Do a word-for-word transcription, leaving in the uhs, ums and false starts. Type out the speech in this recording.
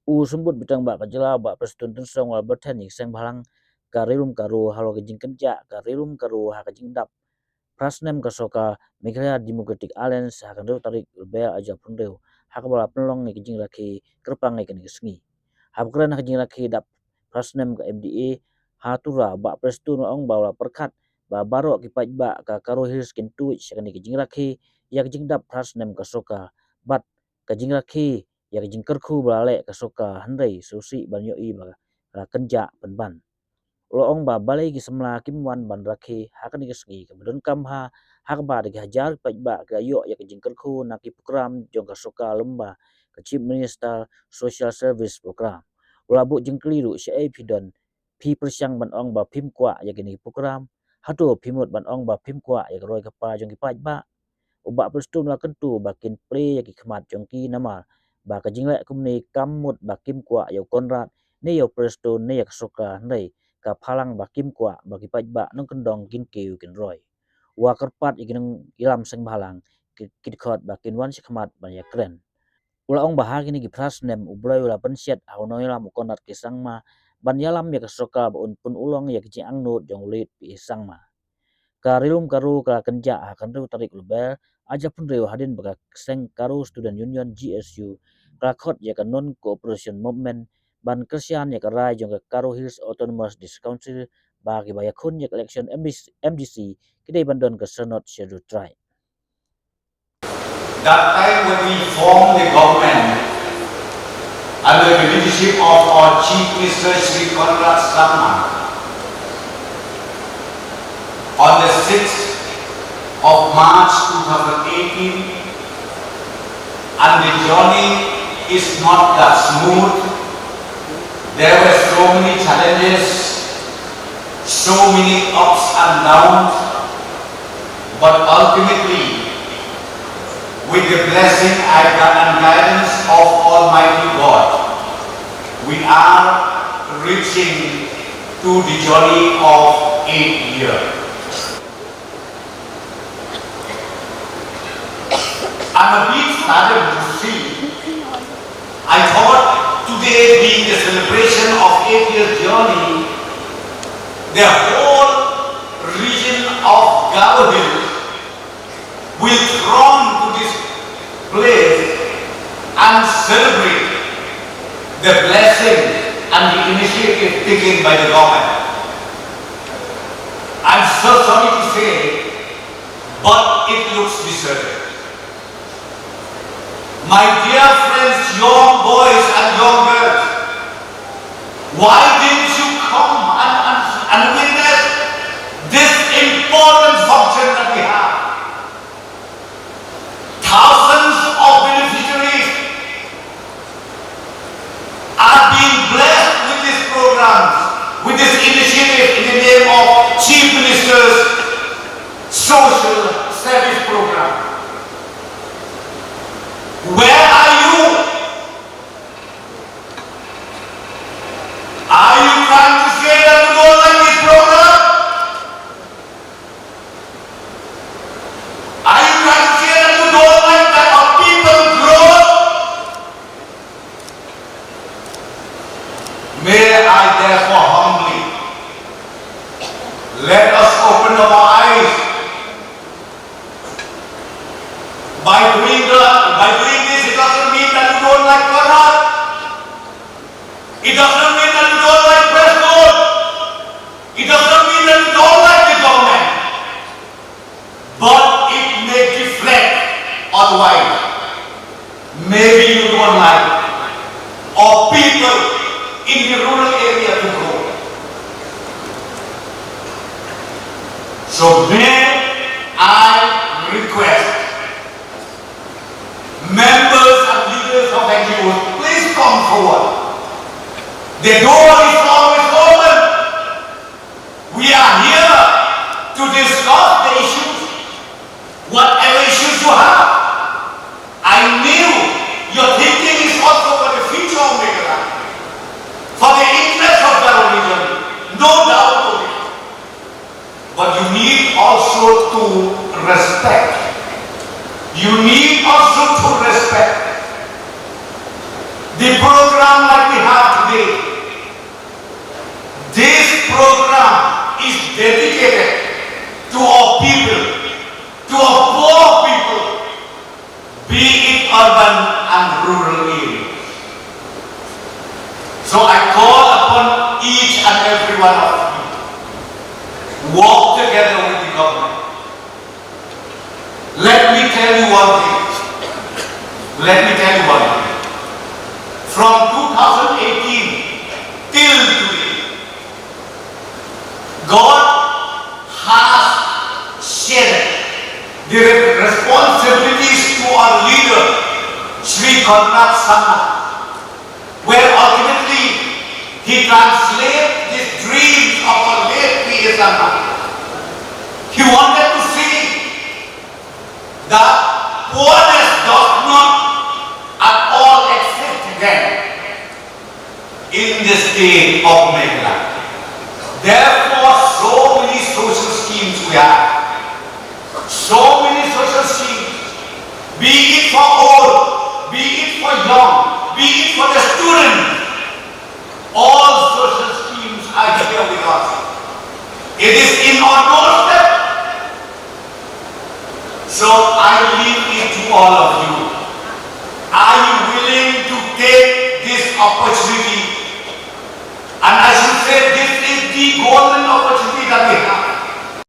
U Symbud Bteng Bah ka jylla Bah Prestone Tynsong u la bteng ïa ka seng bhalang ka Ri-lum Garo halor ka jingkynjah ka Ri-lum Garo ha ka jingdap phra snem ka sorkar Meghalaya Democratic Alliance ha ka hynriew tarik Lber arhajar arphew hynriew, ha kaba la pynlong ïa ka jingrakhe kyrpang ïa kane ka sngi. Haba kren ha ka jingrakhe dap phra snem ka M D A ha Tura, Bah Prestone u la ong ba u la pyrkhat ba baroh ki paidbah ka Garo Hills kin tuid sha kane ka jingrakhe ïa ka jingdap phra snem ka sorkar bad ka jingrakhe ïa ka jingkyrkhu ba la leh ka sorkar, hynrei sngewsih ban ïohi ba ka la kynjah pynban. U la ong ba balei ki samla kim wan ban rakhe ha kane ka sngi kaba donkam ha, ha kaba da ki hajar ki paidbah ki la ïoh ïa ka jingkyrkhu na ki program jong ka sorkar lyngba ka Chief Minister Social Service Program. U la buh jingkylli ruh, shaei phi don, phi pyrshang ban ong ba phim kwah ïa kine ki program? Hato phi mut ban ong ba phim kwah ïa ka roi ka par jong ki paidbah? U Bah Prestone u la kyntu ba kin plie ïa ki khmat jong ki namar ba ka jingleh kumne kam mut ba kim kwah ïa u Conrad ne ïa u Prestone ne ïa ka sorkar, hynrei ka phalang ba kim kwah ba ki paidbah nongkyndong kin kiew kin roi. U la kyrpad ïa ki nongïalam seng bhalang ki, ki dkhot ba kin wan sha khmat ban ïakren. U la ong ba ha kine ki phra snem U Blei u la pynshet ha u nongïalam u Conrad K Sangma ban ïalam ïa ka sorkar ba un pynurlong ïa ka jingangnud jong u Late P A Sangma. Ka Ri-lum Garo ka la kynjah ha ka hynriew tarik Lber arhajar arphew hynriew hadien ba ka seng Garo Student Union, G S U, ka la khot ïa ka Non Cooperation Movement ban kyrshan ïa ka rai jong ka Garo Hills Autonomous District Council ba kiba ïakhun ïa ka election M D C, M D C ki dei ban don ka Synod Scheduled Tribe. That time when we formed the government under the leadership of our Chief Minister Shri Conrad Sangma, on the sixth of March two thousand eighteen, and the journey is not that smooth. There were so many challenges, so many ups and downs, but ultimately, with the blessing and guidance of Almighty God, we are reaching to the journey of eight years. I'm a bit saddened to see. I thought today being the celebration of eight years journey, the whole region of Garo Hills will throng to this place and celebrate the blessing and the initiative taken by the government. I'm so sorry to say, but it looks deserted. My dear friends, young boys and young girls, why didn't you come and, and, and witness this important function that we have? Thousands of beneficiaries are being blessed with these programs, with this initiative in the name of Chief Minister's Social Service Program. Where are you? Are you trying to say that you don't like this program? Are you trying to say that you don't like that our people grow? May I therefore humbly let us open our eyes. By doing the, by doing this, it doesn't mean that you don't like Conrad. It doesn't mean that you don't like Prestone. It doesn't mean that you don't like the government. But it may deflect otherwise. Maybe you don't like, or people in the rural area to grow. So may I request members and leaders of N G Os, please come forward. The door is always open. We are here to discuss the issues, whatever issues you have. I knew your thinking is also for the future of Meghalaya, for the interest of the region, no doubt of it. But you need also to respect. You need also to respect the program like be it urban and rural areas. So I call upon each and every one of you, work together with the government. Let me tell you one thing. Let me tell you one thing. From two thousand eighteen till today, God has shared the re- responsibilities to our leader, Shri Conrad Sangma, where ultimately he translates these dreams of our late P A Sangma. He wanted to see that poorness does not at all exist again in the state of Meghalaya. Therefore, so many social schemes we have, so many social schemes, be it for old, be it for young, be it for the students, all social schemes are here with us. It is in our doorstep. So I leave it to all of you. Are you willing to take this opportunity? And I should say, this is the golden opportunity that we